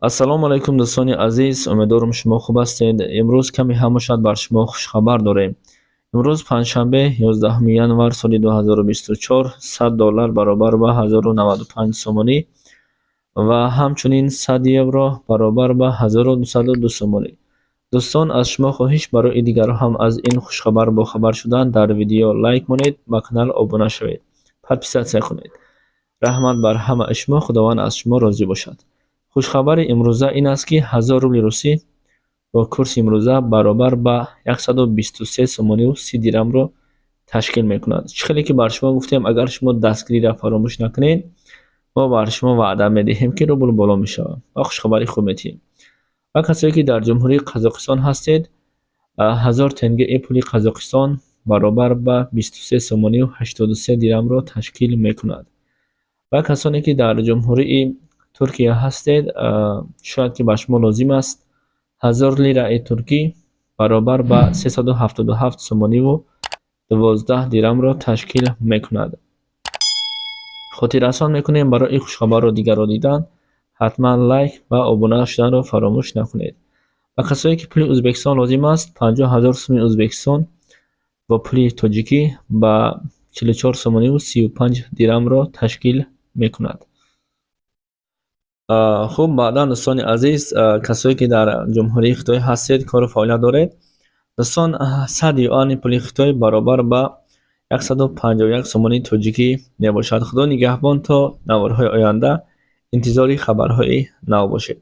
Ассалому алайкум, дӯстони азиз, умедворам, шумо хуб ҳастед. Имрӯз каме ҳам бошад, бар шумо хушхабар дорем. Имрӯз панҷшанбе, 11 январ соли 2024, 100 доллар баробар ба 1095 сомонӣ ва ҳамчунин 100 евро баробар ба 1202 сомонӣ. Дӯстон, аз шумо хоҳиш, барои дигарон ҳам аз ин хушхабар бохабар шудан, дар видео лайк монед, ба канал обуна шавед, подписаться кунед. Раҳмат бар ҳамаи шумо, Худованд аз шумо розӣ бошад. Хушхабари имрӯза ин аст, ки 1000 рубли русӣ бо курси имрӯза баробар ба 123 сомониву 30 дирамро ташкил мекунад. Чӣ хеле ки бар шумо гуфтем, агар шумо дастгириро фаромӯш накунед, мо бар шумо ваъда медиҳем, ки рубл боло мешавад ва хушхабари хуб медиҳем. Ва касое ки дар Ҷумҳурии Қазоқистон ҳастед, 1000 тенгеи пули Қазоқистон баробар ба 23 сомониву 83 дирамро ташкил мекунад. Ва касоне ки дар Ҷумҳурии Туркия ҳастед, шояд ки ба шумо лозим аст, 1000 лираи туркӣ баробар ба 377 сомониву 12 дирамро ташкил мекунад. Хотиррасон мекунем, барои хушхабарро дигарро дидан ҳатман лайк ва обуна шуданро фаромӯш накунед. Ба касое ки пули Ӯзбекистон лозим аст, 50 000 суми Ӯзбекистон бо пули тоҷикӣ ба 44 сомониву 35 дирамро ташкил мекунад. Хуб, баъдан, дӯстони азиз, касое ки дар Ҷумҳурии Хитой ҳастед, кору фаъолият доред, дӯстон, 100 юани пули Хитой баробар ба 151 сомонии тоҷикӣ мебошад. Худо нигаҳбон, то наворҳои оянда интизори хабарҳои нав бошед.